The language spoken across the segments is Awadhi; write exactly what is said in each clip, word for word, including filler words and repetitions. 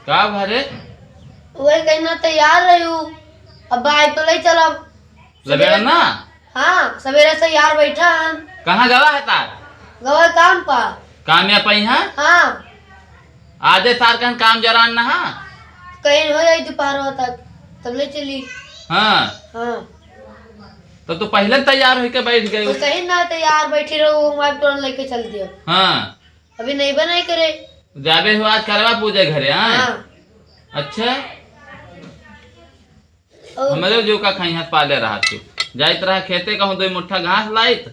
का भरे? वही कहना तैयार रही हूँ, अब बाइक तो ले चलब। लबेड़ा ना? हाँ, सवेरे से यार बैठा हन। कहाँ गवा है तार? गवा काम पा। काम या पई है? हाँ। आजे तार कहन काम जरान ना हा? कहीं हो जाई दोपहर तक, तब ले चली। हाँ। हाँ। तो तू पहले तैयार होके बैठ गई। तो कहीं ना तैयार बैठी रहो, हमारे टोन लेके चल दियो। हाँ। अभी नहीं बनाई करे। जाबे हो आज करवा पूजे घरे, हाँ? हाँ। अच्छा। और हमरे जो का खाई हाथ पाले रहा तू। जाइत रहा खेते कहूँ दो मुट्ठा घास लाइत।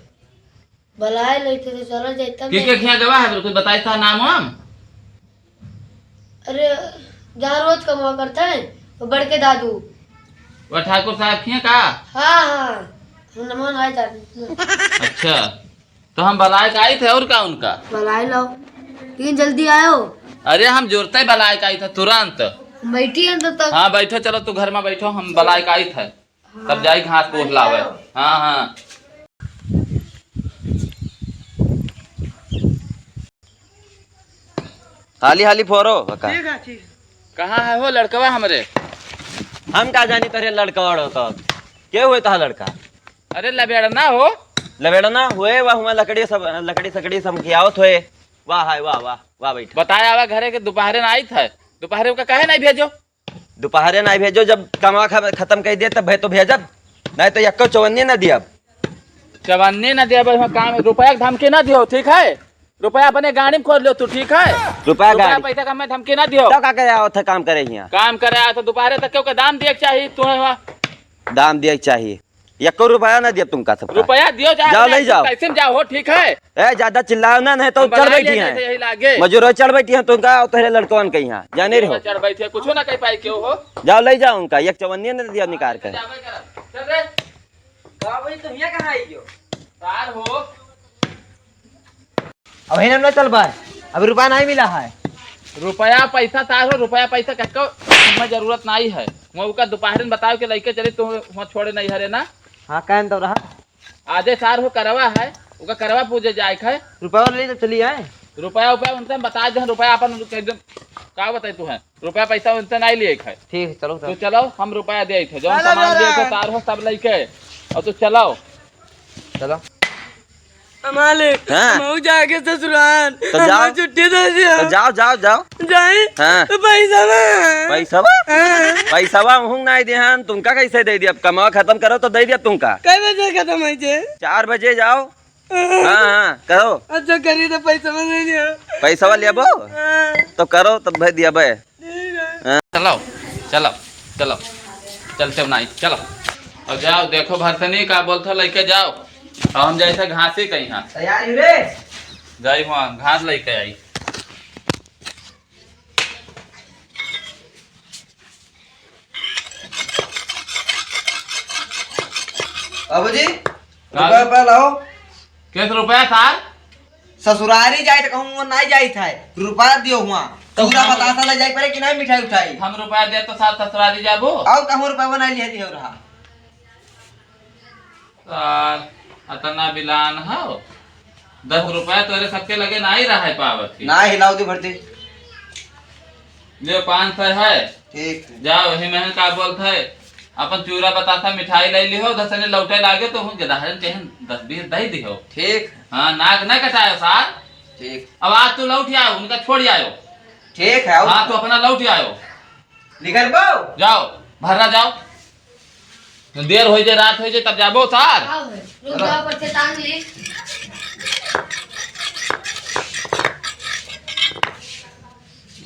बलाए लेते तो चला जाता के, मैं। के खिया गवा है, कुछ बताई था नाम वाम? अरे, जहाँ रोज कमावा करता है, वो बड़के दादू। वो ठाकुर साहब खिया का? हाँ, हाँ, हम नमन आए जाते। अच्छा, तो हम बलाए का आई थे और का उनका? बलाए लाओ, लेकिन जल्दी आयो। अरे, हम जोरते बलाए का आई थे तुरंत। बैठी हैं तब तक। हाँ, बैठो, चलो तू घर में बैठो, हम बलाए का आई थे। तब जाई घास फूस लावे। हाँ, हाँ। हाली हाली फोरो, बका। ठीक है, ठीक। कहाँ है हो लड़कवा हमरे? हम का जानी तोरे लड़कवा वड़कवा। के हुए तोहार लड़का? अरे लबेड़ना हो। लबेड़ना हुए, वाह, हुआ लकड़ी सब, लकड़ी सकड़ी सब खियावत हुए। वाह, हाय, वाह, वाह, वाह, बैठ। बताया आवा घरे के दोपहरे ना आई था। दोपहरे का काहे नहीं भेजो? दोपहरे ना भेजो, जब कमा ख-, खत्म कर दे तब भे-, तो भेजब, नहीं तो यक्को चवन्नी ना दियब। चवन्नी ना दियब, हम काम, रुपया के धमकी ना दियो, ठीक है? रुपया अपने गाड़ी में खोज लो तू, ठीक है? रुपया रुपया गाड़ी। पैसा का मैं धमकी ना दियो। तो का करे आवत है काम करे हियाँ? काम करे आवत है, दोपहरे तक क्यों का दाम दिए के चाहिए तू है वहाँ? दाम दिए के चाहिए। एको रुपया ना दियब तुमका सबका। रुपया दियो जा, जाओ, अपने ले जाओ। कैसे में जाओ हो, ठीक है? ए, ज्यादा चिल्लाओ ना, नहीं तो हम चढ़ बनाई बैठी ले हैं। जैसे यही लागे। मजूरो चढ़ बैठी हैं तुमका और तोहरे लड़कवन के यहाँ। जाने रहो। चढ़ बैठे, कुछो ना कह पाई क्यों हो? जाओ, ले जाओ उनका, एक चवन्नी ने दिया निकाल के। जाबे करा। चल रे। का भाई, तुम यहाँ कहाँ आई हो? तार हो। अब हिन हम ना चल पाए, अभी रुपया नहीं मिला है। रुपया पैसा तार हो, रुपया पैसा कक्को हमें जरूरत नहीं है। वहाँ उका दोपहर में बताओ कि लइके चली, तू वहाँ छोड़े नहीं हरे ना। हाँ, कहन तो रहा। आजे सार हो करवा है, उका करवा पूजे जाए है। रुपया ले तो चली आए। रुपया, रुपया उनसे हम बता दे, रुपया अपन उनके एकदम, का बताई तू है, रुपया पैसा उनसे नहीं लिए है। ठीक है, चलो, तो चलो। चलो, हम रुपया दे थे, जो चलो, सामान चलो। दे थे, तार हो सब लइके, और तू चलो। चलो। मालिक, हाँ। हम जाके ससुराल, तो जाओ। हमें छुट्टी दे दिया। तो जाओ, जाओ, जाओ। जाई? हाँ। तो पैसा बा? पैसा बा? हाँ। पैसा बा, हम नहीं देहन, तुमका कैसे दे दिया? अब कमावा खत्म करो तो दे दिया तुमका। कै बजे खत्म होइ जे? चार बजे जाओ। हाँ। हाँ, हाँ, करो। अच्छा, करी तो पैसा बा दे दिया। पैसा बा लेबो? हाँ। तो करो, तब भाई दिया बे। ठीक है। हाँ। चलो, चलो, चलो, चलते बनाई, चलो। अब जाओ, देखो भरतनी का बोलता, लइके जाओ। अब हम जाइथे घासी कहीं हाँ। तैयार ही रे। जाई हुआ, घास लइके आई। बाबूजी, का? रुपया, रुपया लाओ। कैसे रुपया सार? ससुरारी जाए तो कहूँ, वो नहीं जाए था। रुपया दियो हुआ। तो चूरा हम बतासा ले जाए पड़े कि नहीं मिठाई उठाई? हम रुपया दे तो सार ससुरारी जाबो। और कहूँ रुपया नहीं लिया दियो रहा। सार, अतना बिलान हो। दस रुपया तोरे सबके लगे नहीं रहा है पावत ही। ना हिलाओ दी भरती। ले पाँच सौ है। ठीक है। जाओ, वही महन का बोलत है, अपन चूरा बतासा मिठाई ले लिहो, दस ने लौटे लागे तो हम गदहरन के हम दस बीस दे दिहो। ठीक। हाँ, नाक न कटायो सार। ठीक। अब आज तू लौट आयो, उनका छोड़ आयो। ठीक है। हाँ, तू अपना लौट आयो। निकल बो। जाओ, भर्रा जाओ। देर होइ जाए, रात होइ जाए, तब जाबो सार। आओ है, रुक जाओ, पर से टांग ली।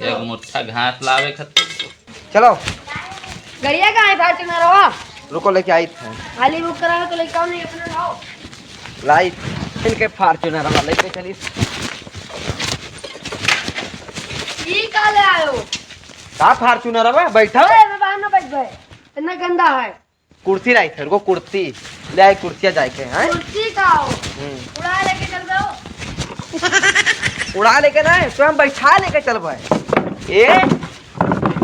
एक मुट्ठा घास लावे खातिर। चलो। गड़िया कहाँ है, Fortuner रवा? रुको, लेके आई थे। खाली बुक कराओ तो लेके आओ, नहीं अपना लाओ। लाई, इनके Fortuner रवा लेके चली। ई का ले आयो? का Fortuner रवा? बैठा। अरे, मैं बाहर ना बैठ गए, इतना गंदा है। कुर्सी लाई थे, रुको, कुर्सी ले आई, कुर्सिया जाए के, हैं? कुर्सी का हो? हम्म। उड़ा लेके चल रहे हो? उड़ा लेके ना, तो हम बैठा लेके चल भाई। ए,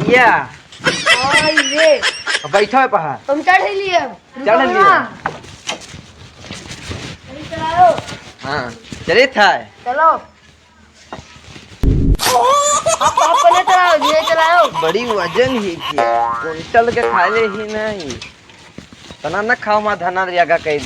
या। ओए रे। अब बैठा है पहाड़। तुम चढ़ ही लिए अब। चढ़ लिए। हाँ। नहीं चलाओ। हाँ, चलित है। चलो। आप, आप पहले चलाओ, धीरे चलाओ। बड़ी वजन ही के, कुंटल के खाले ही नहीं। तना न खाओ, मा धना रियागा कई।